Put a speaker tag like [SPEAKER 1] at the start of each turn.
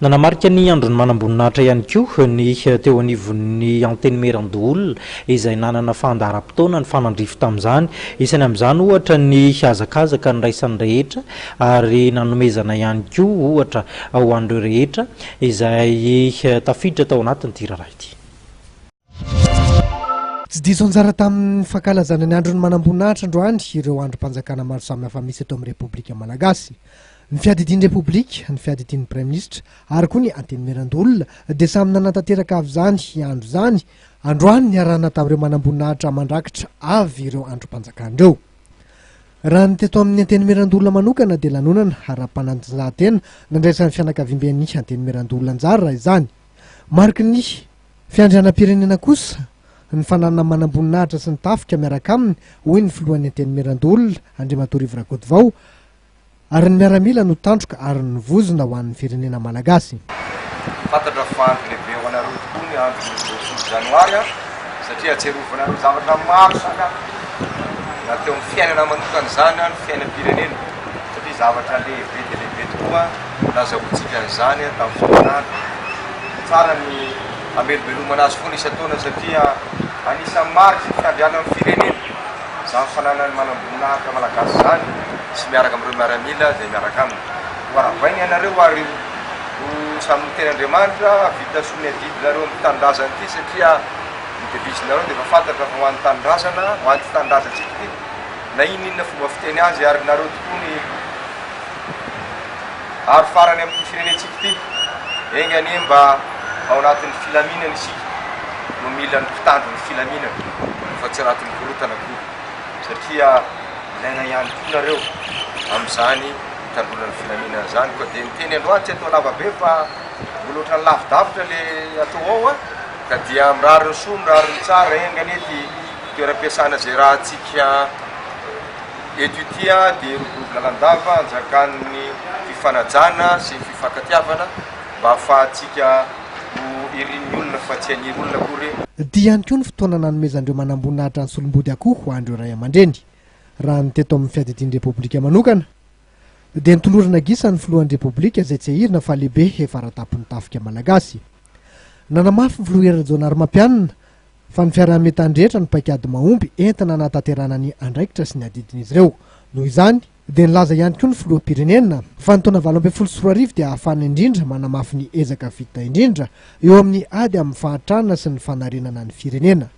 [SPEAKER 1] Nanamarika ny andron'ny manamboninahitra ihany koa ny teo anivon'ny Antenimierandoholona izay nanana fandaharam-potoana nifanandrify tamin'izany. Isany amin'izany ohatra ny hazakazaka niraisan'ny rehetra ary nanomezana ihany koa ohatra ho an'ireo rehetra izay tafiditra tao anatin'ity raharaha ity.
[SPEAKER 2] Tsy diso anjara tamin'ny fankalazana ny andron'ny manamboninahitra androany ireo andrim-panjakana maro samihafa misy eto amin'ny Repoblika Malagasy. Ny fiadidian'ny Repoblika, ny fiadidian'ny Praiminisitra ary koa ny Antenimierandoholona dia samy nanatanteraka avy izany andro izany androany niarahana tamin'ireo manamboninahitra mandrakitra avy ireo andrim-panjakana ireo. Raha ny teto amin'ny Antenimierandoholona manokana dia lanonana ara-panatanjahantena nandraisan'ny fianakaviamben'ny Antenimierandoholona anjara izany. Mariky ny fiandrianam-pirenena kosa ny fananana manamboninahitra sy ny tafika miaraka aminy, hoy ny filohan'ny Antenimierandoholona, Andriamatoa Rivo Rakotovao, Ary ny miaramila no tandroka ary ny vozona ho an'ny firenena malagasy.
[SPEAKER 3] Fantatra fa andro lehibe ho anareo tokoa ny andron'ny 20 janoary an, satria ahatsiarovanareo zavatra maro samihafa na teo amin'ny fiainana manokana izany na ny fiainam-pirenena, satria zavatra lehibe dia lehibe tokoa nazahoantsika an'izany tamin'ny fotoan'andro. Tsara ny hamelobelomana azy foana isan-taona satria anisan'ny mariky ny fiandrianan'ny firenena. Izany fananany manamboninahitra malagasy izany sy miaraka amin'ireo miaramila izay miaraka aminy. Ho arahabaina ianareo ary ho samy miteny Andriamanitra hahavita soa ny adidinareo amin'ity tanindrazana ity satria ny devise-nareo dia efa fantatra fa ho an'ny tanindrazana, ho an'ity tanindrazantsika ity na inona inona fomba fiteny azy ary nareo tokoa ny aro farany amin'ity firenentsika ity. Enga anie mba ao anatin'ny filaminana isika no mila ny mpitandro ny filaminana fa tsy anatin'ny korontana akory satria ilaina ihany koa nareo amin'izany hitandroana ny filaminana izany koa dia ny teny androany tsy atao lava be fa mbola ohatran'ny lavidavitra le atao ao a ka dia mirary ny soa mirary ny tsara enga anie ity toeram-piasana izay rahantsika eto ity a dia hiroborobo lalandava hanjakan'ny fifanajana sy ny fifankatiavana mba hahafahantsika ho irin'ny olona fa tsy haniry olona akory.
[SPEAKER 2] Ity ihany koa ny fotoana nanomezan'ireo manamboninahitra ny solombody akoho ho an'ireo ray aman-dreny. Raha ny teto amin'ny fiadidian'ny Repoblika manokana, dia notolorana gisa ny filohan'ny Repoblika izay tsiahirina fa lehibe efa ara-tampon'ny tafika malagasy. Nanamafy ny filoha Hery Rajaonarimampianina fa ny fiaraha-mientan'ny rehetra no paikady mahomby entina hanatanterahana ny andraikitra sy ny adidin'izy ireo. Noho izany, dia nilaza ihany koa ny filoham-pirenena fa ny taona 2018 dia ahafahana indrindra manamafy ny ezaka vita indrindra eo amin'ny ady amin'ny fahantrana sy ny fanarenana ny firenena.